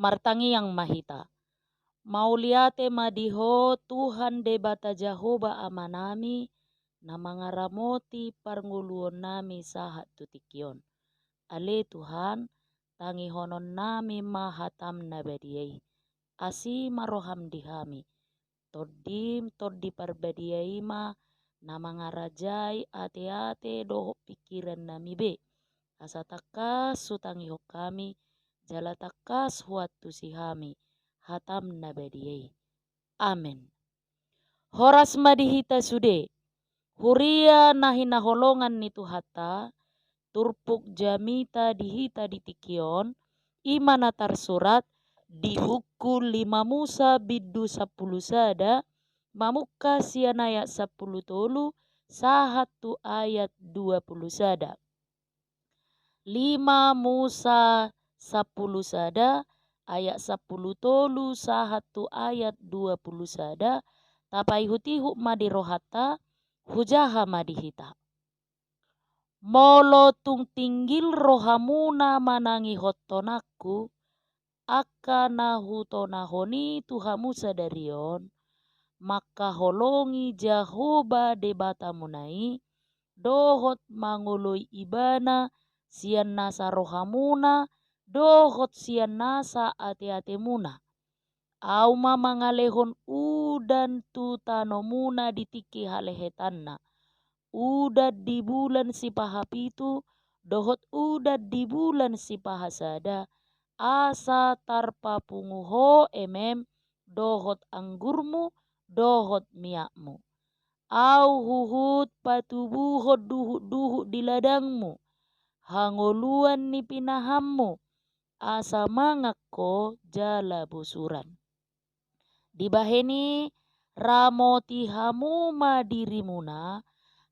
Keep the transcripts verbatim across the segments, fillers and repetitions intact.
Martangiang ma hita. Mauliate ma di Ho Tuhan Debata Jahowa Amanami, na mangaramoti parngoluonnami sahat tu tingki on. Ale Tuhan, tangihononnami ma hataM na badia i. Asi ma rohaM di hami. TondiM Tondi Parbadia i ma na mangarajai ateate dohot pingkirannami be. Asa tangkas hutangihon hami, jala tangkas huantusi hami hataM na badia i. Amen. Horas ma di hita sude. Huria na hinaholongan ni Tuhanta, turpuk jamita di hita di tingki on, i ma na tarsurat di buku lima Musa bindu sampulu sada, mamungka sian ayat sampulu tolu sahat tu ayat dua pulu sada. Lima Musa sampulu sada, ayat sampulu tolu sahat tu ayat dua pulu sada, tapaihutihut ma di rohanta, hujaha ma di hita. Molo tung tinggil rohamuna manangihothon Aku, angka na Hutonahon i tu hamu sadari on, mangkaholongi Jahowa Debatamuna i, dohot mangoloi Ibana sian nasa rohamuna dohot sian nasa ateatemuna. Au ma mangalehon udan tu tanomuna di tingki halehetanna, udan di bulan sipahapitu dohot udan di bulan sipahasada, asa tarpapungu Ho emem dohot anggurmu dohot miakmu. Au huhut patubuhon duhutduhut di ladangmu, hangoluan ni pinahanmu, asa mangan ho jala bosuran. Dibahen i, ramoti hamu ma dirimuna,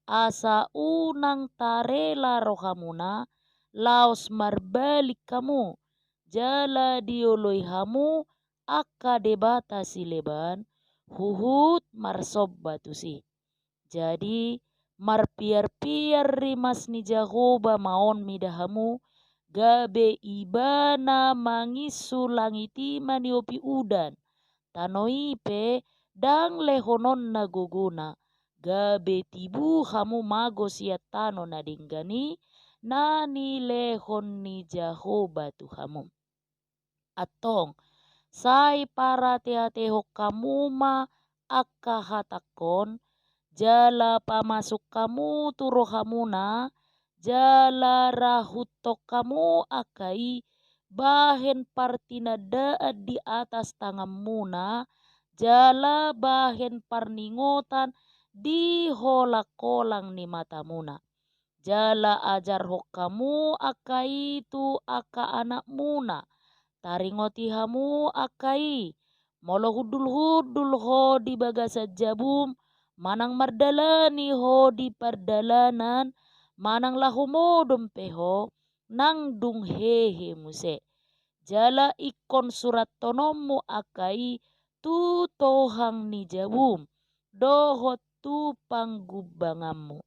asa unang tarela rohamuna laos marbalik hamu, jala dioloi hamu angka debata sileban, huhut marsomba tusi. Jadi, marpiarpiar rimas ni Jahowa ma on mida hamu, gabe Ibana manginsu langit i maniopi udan, tano i pe ndang lehononna gogona, gabe tibu hamu mago sian tano na denggan i, na nilehon ni Jahowa tu hamu. Antong, sai parateatehon hamu ma angka hatangkon, jala pamasuk hamu tu rohamuna, jala rahuthon hamu angka i, bahen partinandaan di atas tanganmuna, jala bahen parningotan di holangholang ni matamuna. Jala ajarhon hamu angka i tu angka anakmuna, taringoti hamu angka i, molo hundulhundul ho di bagasan jabum, manang mardalani ho di pardalanan, manang laho modom pe ho, nang dung hehe muse. Jala ingkon surathononmu angka i tu tohang ni jabum, dohot tu panggumbanganmu.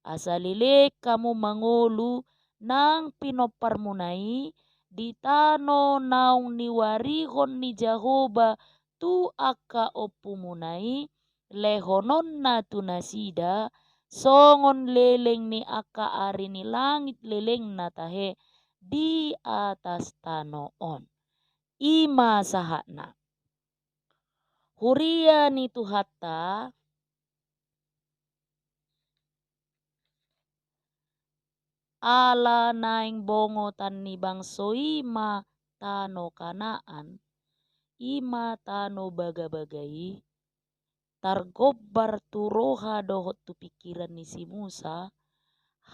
Asa leleng hamu mangolu nang pinomparmuna i, di tano naung niuarihon ni Jahowa tu angka ompumuna i, lehononna tu nasida, songon leleng ni angka ari ni langit lelengna tahe di atas tano on. I ma sahatna. Huria ni Tuhanta, ala naeng bongotan ni bangso i ma tano Kanaan, i ma tano bagabaga i, targombar tu roha dohot tu pingkiran ni si Musa,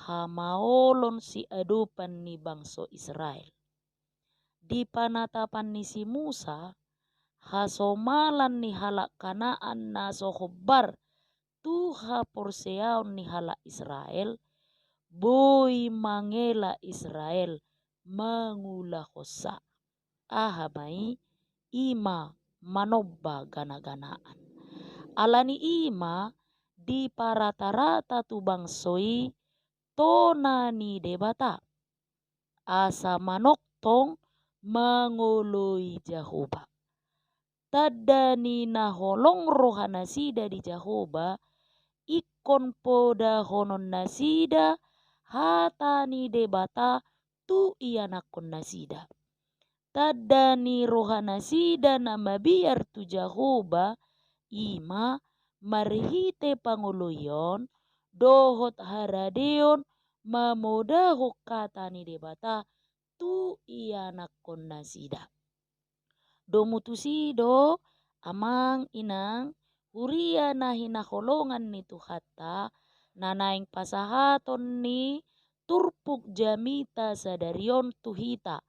hamaolon siadopan ni bangso Israel. Di panatapan ni si Musa, hasomalan ni halak Kanaan na so hombar tu haporseaon ni halak Israel, boi mangela Israel mangulahonsa. Aha ma i? I ma manomba ganaganaan. Ala ni i ma diparatarata tu bangso i tona ni Debata. Asa manongtong mangoloi Jahowa. Tanda ni na holong rohanasida di Jahowa, ingkon podahonon nasida hata ni Debata tu ianakkon nasida. Tanda ni rohanasida na mabiar tu Jahowa, i ma marhite pangoloion dohot haradeon mamodahon hata ni Debata tu ianakkon nasida. Domu tusi do, amang inang, huria na hinaholongan ni Tuhanta, na naeng pasahaton ni turpuk jamita sadari on tu hita,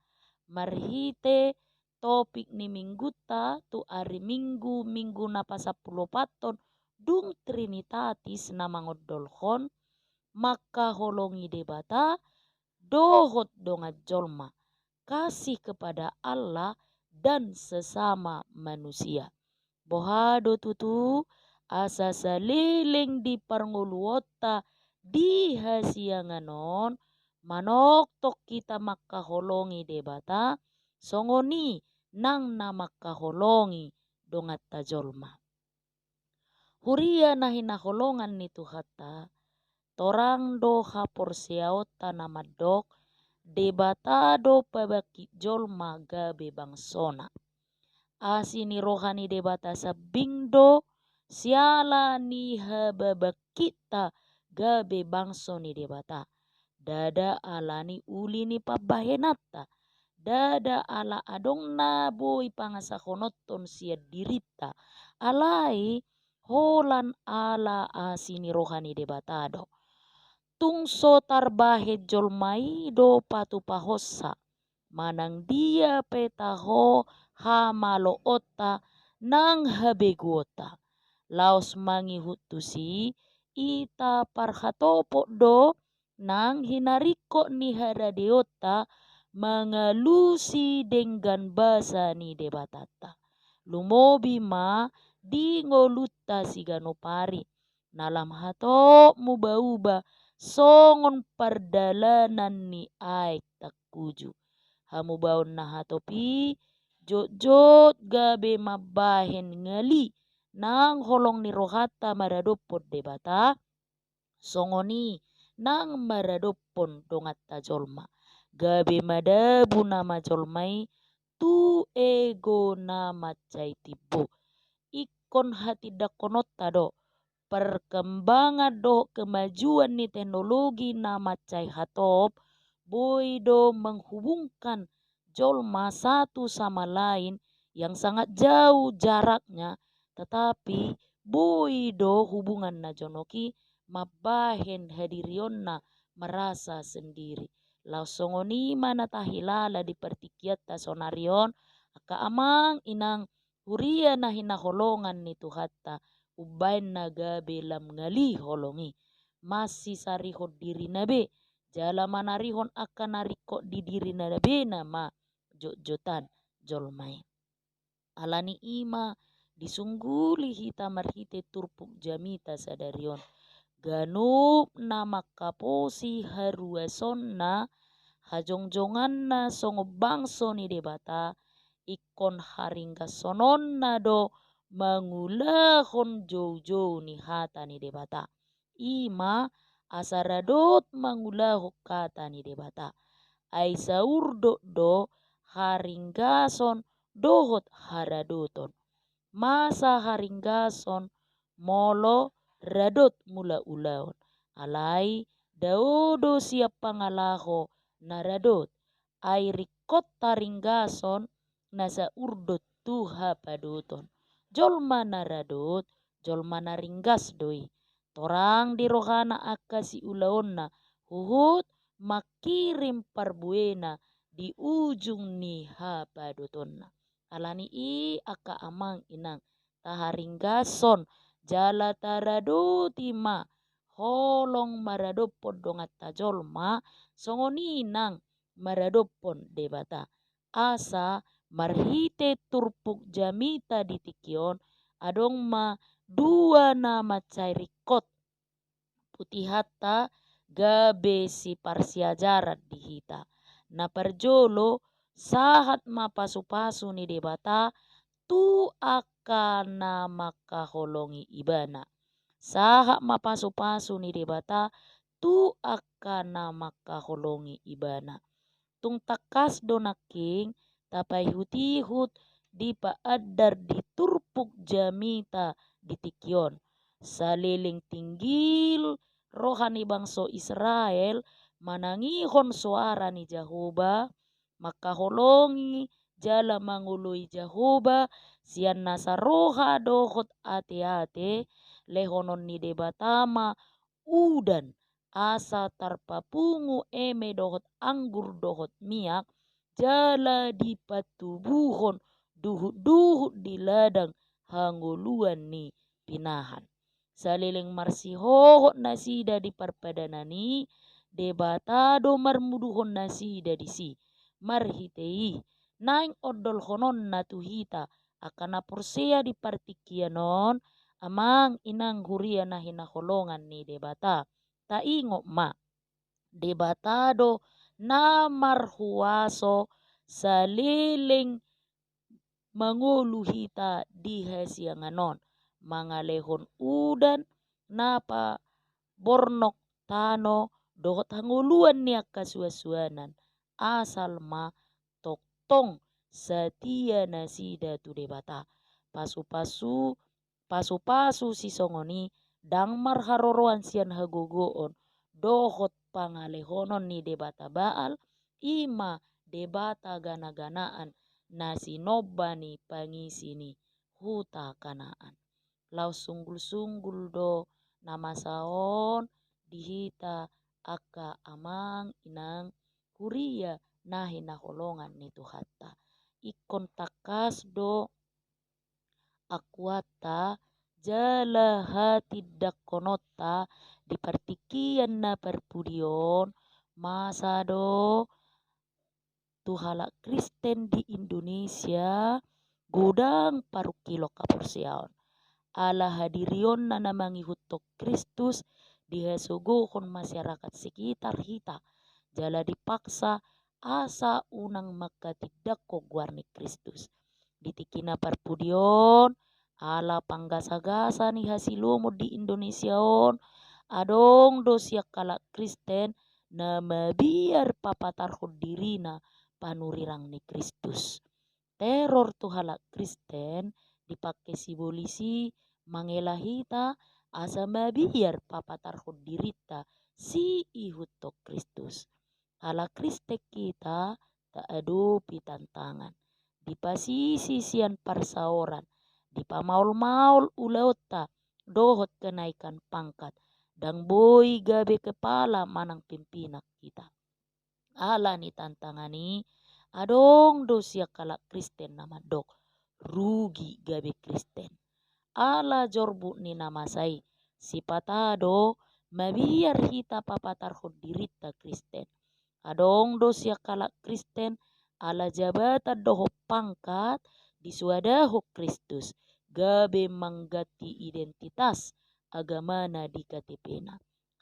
marhite topik ni minggunta tu ari Minggu, Minggu na pasampuluopathon dung Trinitatis, na mangondolhon mangkaholongi Debata dohot dongan jolma, kasih kepada Allah dan sesama manusia. Boha do tutu, asa saleleng di parngoluonta di hasiangan on, manongtong hita mangkaholongi Debata, songon i nang na mangkaholongi donganta jolma. Huria na hinaholongan ni Tuhanta, torang do haporseaonta na mandok, Debata do pabangkit jolma gabe bangsona. Asi ni roha ni Debata sambing do siala ni hababangkitta gabe bangso ni Debata. Ndada ala ni uli ni pambahenanta, ndada ala adong na boi pangasahononton sian dirinta, alai holan ala asi ni roha ni Debata do. Tung so tarbahen jolma i do patupahonsa, manang dia pe taho hamaloonta nang habegoonta. Laos mangihut tusi, ita parhatopot do nang hinaringkot ni haradeonta mangalusi denggan basa ni Debatanta. Lumobi ma di ngolunta siganup ari, na lam hatop mubaubah songon pardalanan ni aek tangkuju. Hamubaon na hatop i jotjot gabe mambahen ngali nang holong ni rohanta maradophon Debata, songon i nang maradophon donganta jolma. Gabe madabu nama jolma i tu ego na mansai timbo. Ingkon hatindangkononta do, perkembangan dohot kemajuan ni teknologi na mansai hatop, boi do menghubungkan jolma satu sama lain yang sangat jauh jaraknya, tetapi boi do hubungan na jonok i mambahen hadirionna merasa sendiri. Laos songon i ma na tahilala di partingkianta sonari on, angka amang inang, huria na hinaholongan ni Tuhanta, umbahen na gabe lam ngali holong i, masisarihon dirina be, jala manarihon angka na ringkot di dirina be nama jotjotan jolma i. Ala ni i ma disungguli hita marhite turpuk jamita sadari on. Ganup na mangkaposi haruasonna, hajongjonganna songon bangso ni Debata, ingkon haringgasononna do mangulahon joujou ni hata ni Debata. I ma asa radot mangulahon hata ni Debata. Ai saurdot do haringgason dohot haradoton. Masa haringgason molo radot mulaulaon. Alai dao do sian pangalaho na radot. Ai ringkot haringgason na saurdot tu hapadoton. Jolma na radot, jolma na ringgas do i. Torang di rohana angka siulaonna, huhut mangkirim parbuena di ujung ni hapadotonna. Ala ni i angka amang inang, taharinggashon jala taradoti ma holong maradophon donganta jolma, songon i nang maradophon Debata. Asa marhite turpuk jamita di tingki on, adong ma dua na mansai ringkot putihanta gabe siparsiajaran di hita. Na parjolo, Sahat ma pasupasu ni Debata tu angka na mangkaholongi Ibana. Sahat ma pasupasu ni Debata tu angka na mangkaholongi Ibana. Tung tangkas do nangkin tapaihutihut dipaandar di turpuk jamita di tingki on. Saleleng tinggil roha ni bangso Israel manangihon soara ni Jahowa, mangkaholongi jala mangoloi Jahowa sian nasa roha dohot ateate, lehonon ni Debata ma udan, asa tarpapungu eme dohot anggur dohot miak, jala dipatubuhon duhutduhut di ladang hangoluan ni pinahan. Saleleng marsihohot nasida di parpadanan i, Debata do marmuduhon nasida disi. Marhite i, naeng ondolhononna tu hita angka na porsea di partingkian on, amang inang huria na hinaholongan ni Debata. Taingot ma, Debata do na marhuaso saleleng mangolu hita di hasiangan on, mangalehon udan na pabornok tano dohot hangoluan ni angka suansuanan, asal ma tongtong satia nasida tu Debata. Pasupasu, pasupasu sisongon i ndang marharoroan sian hagogoon dohot pangalehonon ni debata Baal, i ma debata ganaganaan na sinomba ni pangisi ni huta Kanaan. Laos sunggulsunggul do na masa on di hita angka amang inang huria na hinaholongan ni Tuhanta. Ingkon tangkas do akuanta jala hatindangkononta di partingkian na parpudi on, masa do tu halak Kristen di Indonesia godang parungkilon haporseaon. Ala hadirionna na mangihuthon Kristus dihasogohon masyarakat sekitar hita, jala dipaksa asa unang manghatindangkon goar ni Kristus. Di tingki na parpudi on, ala panggasagasa ni hasilomon di Indonesia on, adong do sian halak Kristen na mabiar papatarhon dirina panurirang ni Kristus. Teror tu halak Kristen dipangke sibolis i mangela hita asa mabiar papatarhon dirinta siihuthon Kristus. Halak Kristen hita taadopi tantangan, dipasisi sian parsaoran, dipamaolmaol ulaonta dohot kenaikan pangkat, ndang boi gabe kepala manang pimpinan hita. Ala ni tantangan i, adong do sian halak Kristen na mandok, rugi gabe Kristen. Ala jorbut ni na masa i, sipata do mabiar hita papatarhon dirinta Kristen. Adong do sian halak Kristen ala jabatan dohot pangkat disoadahon Kristus, gabe mangganti identitas agamana di K T P-na.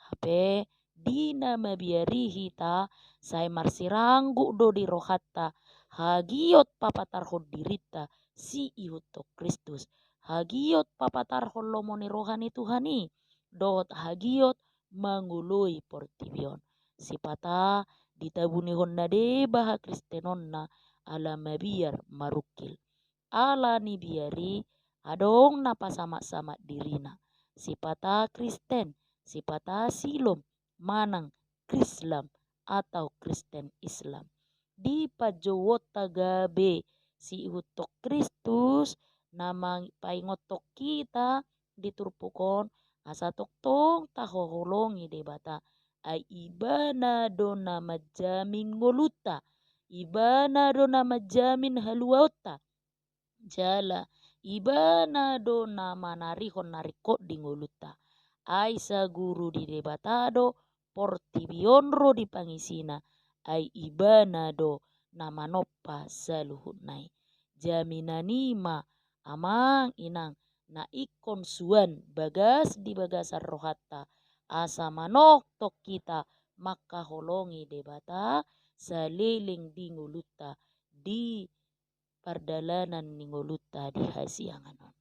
Hape di na mabiar i hita sai marsiranggut do di rohanta hagiot papatarhon dirinta siihuthon Kristus, hagiot papatarhon lomo ni roha ni Tuhan i, dohot hagiot mangoloi portibi on. Sipata ditabunihon na deba hakristenonna ala mabiar marungkil. Ala ni biar i adong na pasamatsamat dirina, sipata Kristen, sipata Silom, manang Krislam atau Kristen Islam. Di panjouonta gabe siihuthon Kristus na mang-, paingothon hita di turpuk on, asa tongtong tahaholongi Debata. Ai Ibana do na manjamin ngolunta, Ibana do na manjamin haluaonta. Jala Ibana do na manarihon na ringkot di ngolunta. Ai saguru ni Debata do portibi on ro di pangisina, ai Ibana do na manompa saluhutna i. Jaminan i ma, amang inang, na ingkon suan bagas di bagasan rohanta, asa manongtong hita mangkaholongi Debata saleleng di ngolunta di pardalanan ni ngolunta di hasiangan on.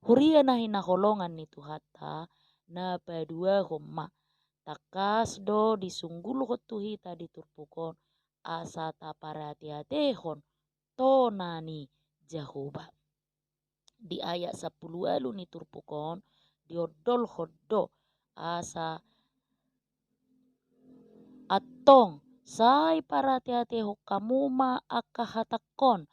Huria na hinaholongan ni Tuhanta, na paduahon ma, tangkas do disunggulhon tu hita di turpuk on, asa taparateatehon tona ni Jahowa. Di ayat sampulu ualu ni turpuk on, diondolhon do asa antong, sai parateatehon hamu ma angka hatangkon,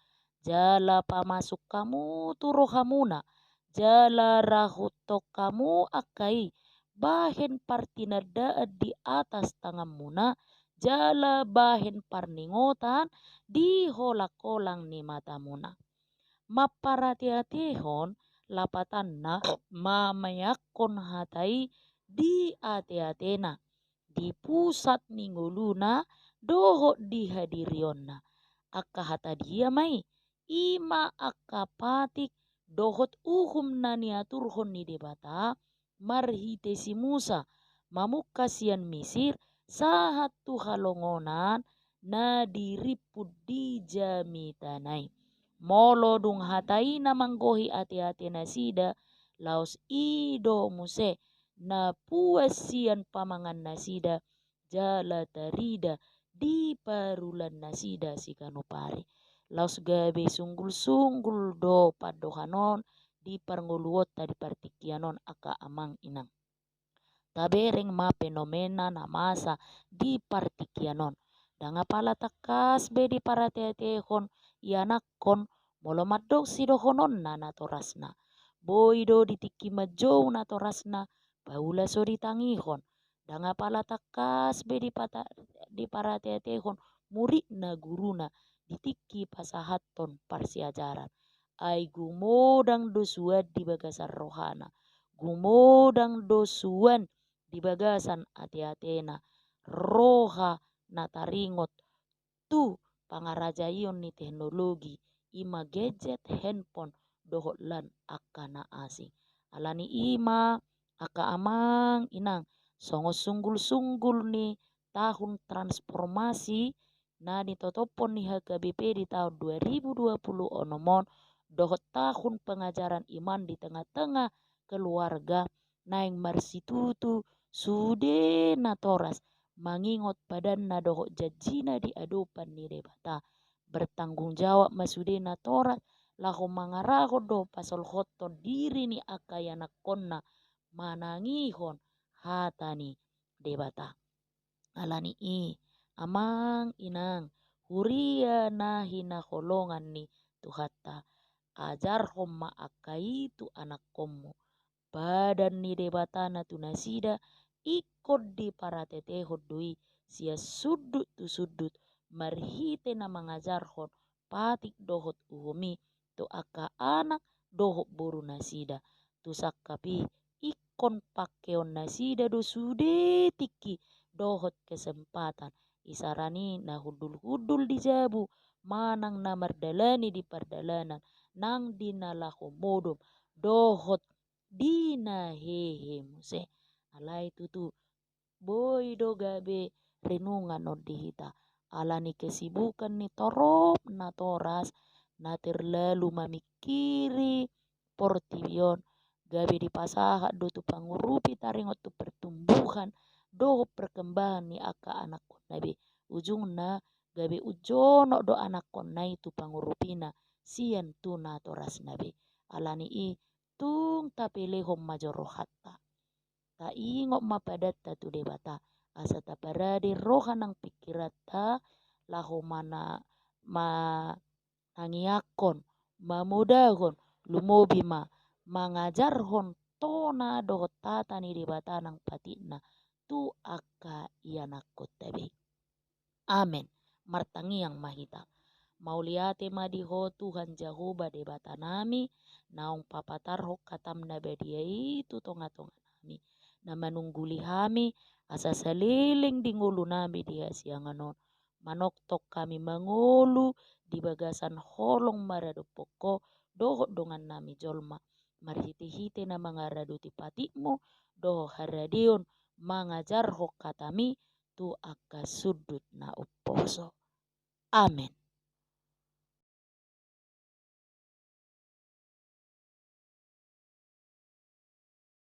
jala pamasuk hamu tu rohamuna, jala rahuthon hamu angka i, bahen partinandaan di atas tanganmuna, jala bahen parningotan di holangholang ni matamuna. Mamparateatehon, lapatanna, mameakkon hata i di ateatena, di pusat ni ngoluna dohot di hadirionna. Angka hata dia ma i? I ma angka patik dohot uhum na niaturhon ni Debata marhite si Musa mamungka sian Misir sahat tu halongonan na dirimpun di jamitana i. Molo dung hata i na manggohi ateatenasida, laos i do muse na puas sian pamangannasida, jala tarida diparulannasida siganup ari. Laos gabe sunggulsunggul do pandohan on di parngoluonta di partingkian on, angka amang inang. Tabereng ma fenomena na masa di partingkian on. Ndang apala tangkas be diparateatehon ianakhon, molo mandok sidohononna natorasna. Boi do di tingki manjou natorasna, paula so ditangihon. Ndang apala tangkas be dipata-, diparateatehon muridna guruna di tingki pasahathon parsiajaran. Ai gumodang do suan di bagasan rohana, gumodang do suan di bagasan ateatena, roha na taringot tu pangarajaion ni teknologi, i ma gadget, handphone, dohot lan angka na asing. Alani i ma, angka amang inang, songon sunggulsunggul ni tahun transformasi na nitotophon ni H K B P di tahun dua ribu dua puluh onom on, dohot tahun pengajaran iman di tengah-tengah keluarga, naeng marsitutu sude natoras mangingot padanna dohot janjina di adopan ni Debata. Bertanggung jawab ma sude natoras laho mangarahon dohot pasolhothon diri ni angka ianakhonna manangihon hata ni Debata. Alani i, amang inang, huria na hinaholongan ni Tuhanta, ajarhon ma angka i tu anakhonmu. Padan ni Debata na tu nasida ingkon diparateatehon do i sian sundut tu sundut, marhite na mangajarhon patik dohot uhum i tu angka anak dohot borunasida. Tu sangkap i, ingkon pangkeonnasida do sude tingki dohot kesempatan, isarana i na hundulhundul di jabu, manang na mardalani di pardalanan, nang di na laho modom, dohot di na hehe muse. Alai tutu, boi do gabe renungan on di hita. Alani kesibukan ni torop natoras na terlalu mamingkiri portibi on, gabe dipasahat do tu pangurupi taringot tu pertumbuhan dohot perkembangan ni angka anakhonna be. Ujungna gabe unjonok do anakhonna i tu pangurupina sian tu natorasna be. Alani i, tung tapelehon ma jo rohanta. Taingot ma padanta tu Debata, asa taparade roha nang pingkiranta, laho mana-, manangiangkon, mamodahon, lumobi ma mangajarhon tona dohot hata ni Debata nang patikna tu angka ianakhonta be. Amen. Martangiang ma hita. Mauliate ma di Ho Tuhan Jahowa Debatanami, naung papatarhon hatam na badia i tu tongatonganami, na manungguli hami asa saleleng di ngolunami di hasiangan on. Manongtong hami mangolu di bagasan holong maradophon Ho dohot dongannami jolma, marhitehite na mangaradoti patikmu dohot haradeon mangajarhon hatami tu angka sundut na umposo. Amen.